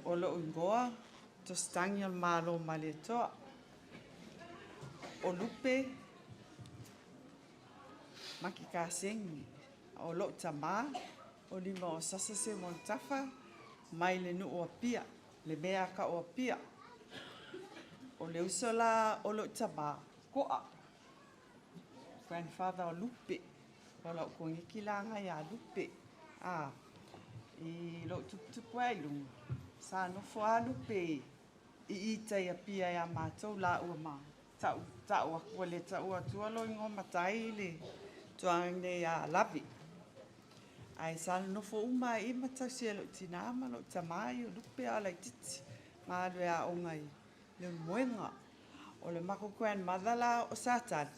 O lou igoa Tositagi o le Malo Malietoa. O Lupe Makikasegi. O lou tamā, o Limaosasa Seumanutafa mai le nuu o Apia, le mea a o Apia. O le uso la o lou tamā, Ko'a, grandfather o Lupe. O lau koneki la ngai a Lupe. A, i lou tuputupu ai luga, sa nofo a Lupe i i tai Apia ia matou la ua ma tau, tau aku le tau atua lo ingo matai le tuaga nei a Lavi. Ae sa nofo uma i ma tausi e lou tina ma lou tamā i o Lupe a laititi. Ma alu e aoga i Leulumoega. O le mako grandmother la o Satali.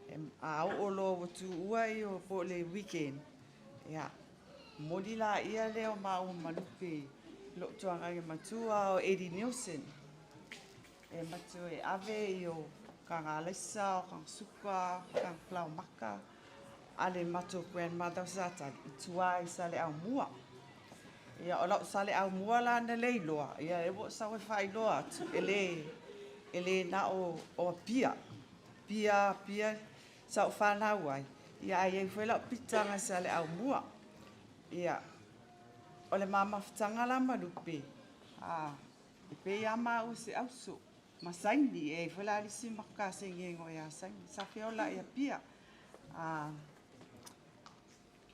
E a o loa ua tuua i o po le weekend. Ia, moli la ia leo ma o malupe lo tuaga i matua o Eddie Nielsen. E matua e ave i o ka laisa o ka suka, ka falaomaka, a le matou grandmother o Satali i tua i Saleaaumua. Ia, o lau Saleaaumua la na le iloa, ia e ua sau e faailoa atu, e le na o Apia. Pia, Apia, sa o whanau ai. Ia, ai ai foi lau pitaga Saleaaumua. Ia, o le mamafutaga la ma Lupe, a, e pe ia mau se auso, ma saini, e foi la lisi makasegi e ngoi a saini, sa feola i Apia. A,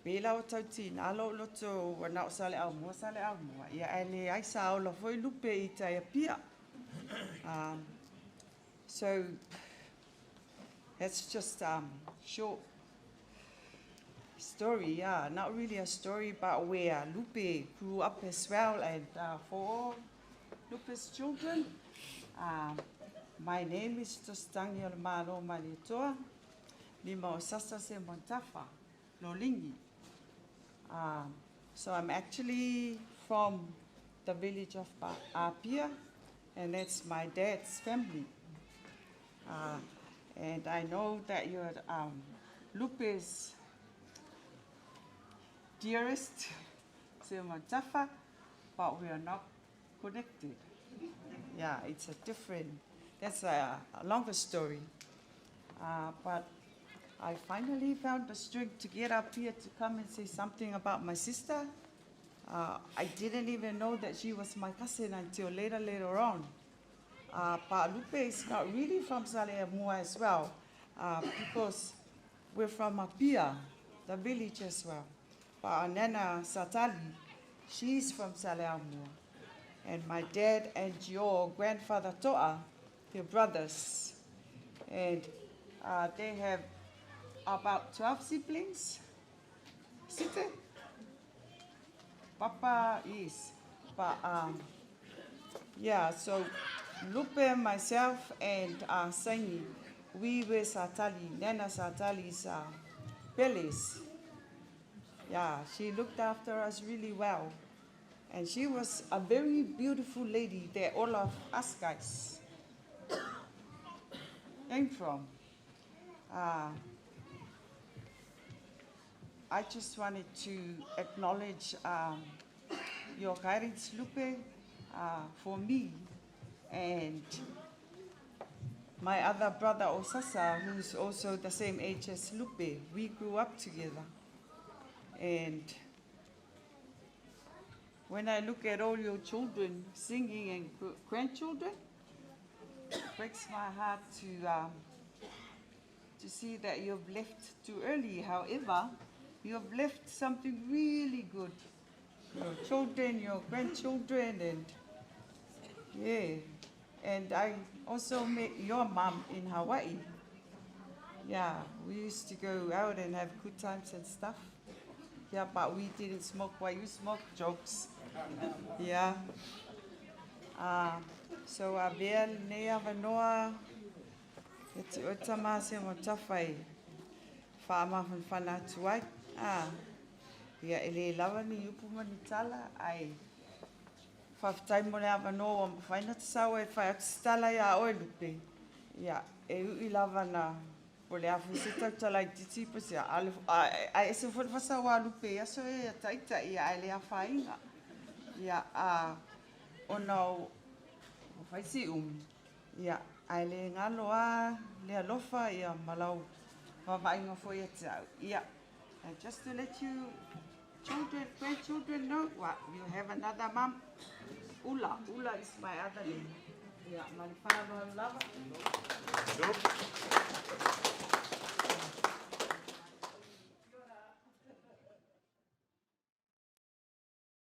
pe la o tautina, alo loto ua na o Saleaaumua, Saleaaumua. Ia, ae le ai sa ola foi Lupe i tai Apia. So, that's just short story, yeah. Not really a story, but where Lupe grew up as well, and for all Lupe's children, my name is Tositagi o le Malo Malietoa, Limaosasa Seumanutafa, Lolingi. So I'm actually from the village of Apia, and that's my dad's family. And I know that you're Lupe's dearest Seumanutafa, but we are not connected. Yeah, it's a different, that's a longer story. But I finally found the strength to get up here to come and say something about my sister. I didn't even know that she was my cousin until later on. But Lupe is not really from Saleaaumua as well, because we're from Apia, the village as well. But our Nana Satali, she's from Saleaaumua. And my dad and your grandfather Toa, they're brothers. And they have about 12 siblings. Site? Papa is. But yeah, so Lupe, myself, and Saini, we were Satali, Nana Satali's peles. Yeah, she looked after us really well. And she was a very beautiful lady that all of us guys came from. I just wanted to acknowledge your guidance, Lupe, for me and my other brother, Osasa, who's also the same age as Lupe. We grew up together. And when I look at all your children singing and grandchildren, it breaks my heart to see that you've left too early. However, you have left something really good. Your children, your grandchildren, and yeah. And I also met your mom in Hawaii. Yeah, we used to go out and have good times and stuff. Yeah, but we didn't smoke while you smoke jokes. Yeah. So avea lenei avanoa e te oe tama Seumanutafa e faamafanafana atu ai. Ah, ia e le lava ni upu ma ni tala, ai faafetai mo le avanoa ua mafai na tasau e fai atu se tala iā oe Lupe. Ia, e ui lava na po le afu se tautala i titi po se ae ese foi le fasauā Lupe i aso e taita ia ae le afaina. Ia, a Ona ua fai si umi, ia, ae le galo lava le alofa ia ma lau vaavaaiga foi ia te au. Ia, and just to let you children, grandchildren know, well, you have another mum, Ula. Ula is my other name. Ia, ma le faaaloalo lava.